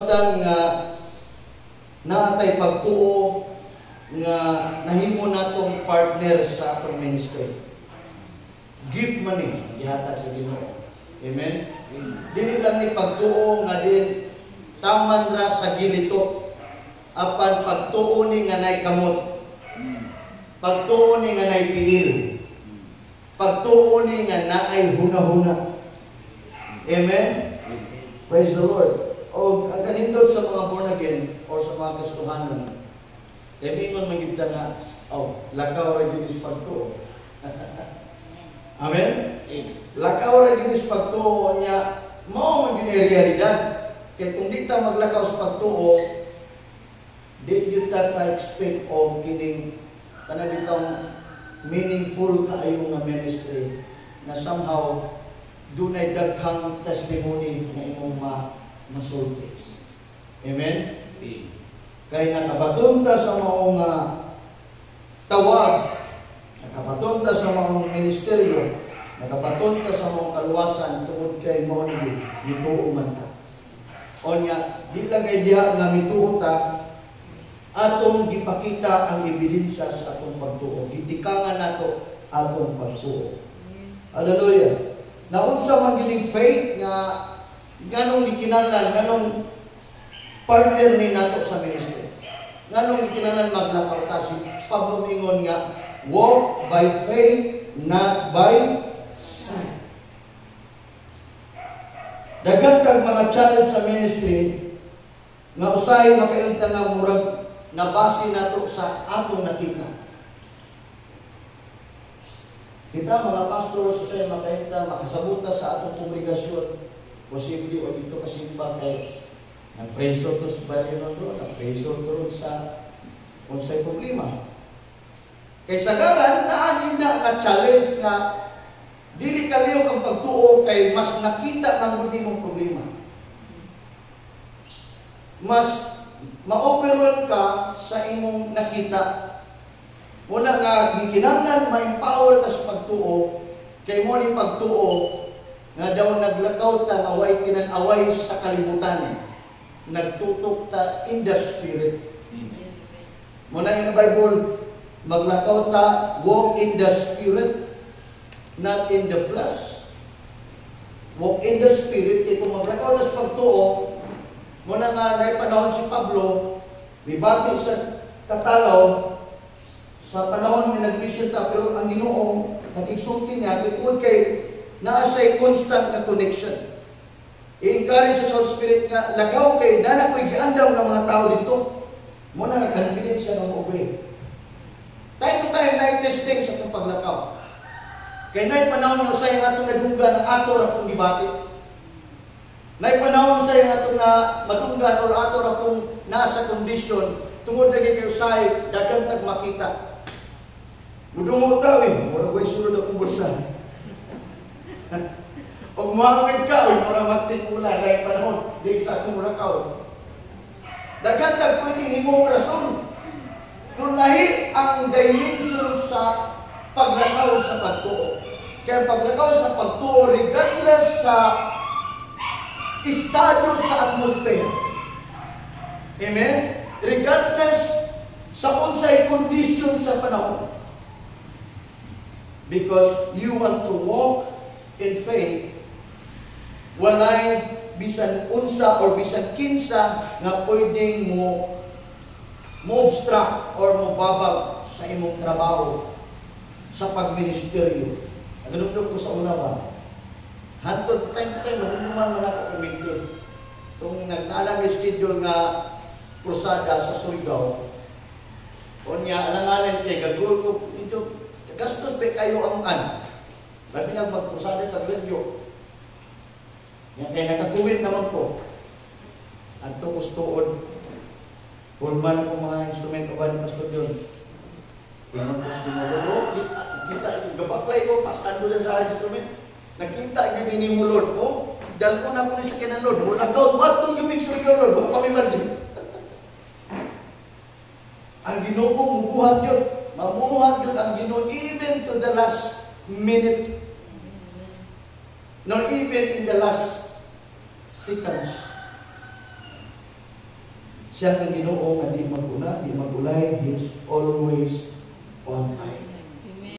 Masabtan nga naa tay pagtuo nga nahimo natong partner sa atong ministry. Gift man ni gihatag sa Ginoo. Amen. Dili lang ni pagtuo nga din taman ra sa gilito. Apan pagtuo ni nga nay kamot. Pagtuo ni nga nay tiil. Pagtuo ni nga naay huna-huna. Amen. Praise the Lord. O ang kanindot sa mga born again or sa mga Kristohanon, kay mingon man gyud ta nga, oh, lakaw ra gyud is pagtuo. Amen? Lakaw ra gyud is pagtuo niya, mao man gyud ay realidad. Kay kung di ta maglakaw sa pagtuo, di gyud ta ka-expect og kining kana bitawng meaningful kaayo nga ministry na somehow dunay daghang testimony nga imong masulti. Amen? Kay nakabaton ta sa maong tawag, nakabaton ta sa maong ministeryo, nakabaton ta sa maong kaluwasan tungod kay mao ni mituo man ta. Onya, di lang kay diha nga mituo ta, atong gipakita ang ebidensya sa atong pagtuo. Gitikangan nato atong pagtuo. Hallelujah. Naunsa man gining faith nga nganong gikinahanglan, nganong partner ni nato sa ministry? Nganong gikinahanglan maglakaw ta? Si Pablo mingon nga, "Walk by faith, not by sight." Daghan kag mga challenge sa ministry nga usahay makaingon ta nga murag nabase nato sa atong nakita. Kita mga pastor, sa makainta makasabuta sa atong kongregasyon, posible o dito kasimba kay nag-pressure to sa baryo doon, nag-pressure to ron sa unsay problema. Kay sagaran, naa na nga challenge nga dili kalihok ang pagtuo kay mas nakita man gud nimong problema. Mas ma-overwhelm ka sa imong nakita. Una nga gikinahanglan ma-empower ta sa pagtuo kay mo ni pagtuo nga daw naglakaw ta nga way kinan-away sa kalibutan. Nagtutok ta in the spirit. Muna in the Bible, maglakaw ta, walk in the spirit, not in the flesh. Walk in the spirit, kay kung maglakaw na sa pagtuo, muna nga na panahon si Pablo, mibati sa katalaw, sa panahon nga nag-mission ta, pero ang Ginoo nag-exulti niya, kay tungod kay naa say constant na connection. I-encourage sa Holy Spirit nga lakaw kay dana ko'y giandam ng mga tao dito. Muna nga confident siya nga mo-obey. Time to time, night testing sa itong paglakaw. Kay nay panahon nga usay nga atong nadunggan ang ato ra pong gibati. Nay panahon usay nga atong na madunggan or ato ra pong nasa kondisyon tungod lagi kay usay daghan tag makita. Mudungo ta, uy, mura ko'y sulod akong bulsa. Og muhangid ka, uy, mura magtingula dahil panahon, di sa akong lakaw. Daghan tag pwede himong rason. Kung lahi ang dimension sa paglakaw sa pagtuo. Kaya paglakaw sa pagtuo, regardless sa estado sa atmosphere. Amen? Regardless sa unsay condition sa panahon. Because you want to walk in faith, walay bisan unsa or bisan kinsa nga pwedeng mo mo obstruct or mo babag sa imong trabaho sa pagministeryo. Naganumdum ko sa una ba? Hantod time to time, mahumuman man ako kumikir. Kung nagnalang may schedule nga krusada sa Surigao, unya alanganin kay gagul ko, medyo gastos pa kayo ang an. Labi na magkrusada kag radyo. Yan kay nakakuwit naman ko. Adto ko sa tuod. Hulman ko mga instrumento ba ni Pastor John. Ingon ko sa Ginoo, kita, kita, gabaklay ko, pasando na sa instrument. Nakita gyud ni mo, Lord, oh, dal-on ako ni sa kinan, Lord. Wala ka, what to you make Surigao, Lord? Baka kami imagine. Ang Ginoo mubuhat yun. Mamuhat yun ang Ginoo even to the last minute. Not even in the last seconds. Siya ang Ginoo nga di mag-una, di mag-ulay, He is always on time.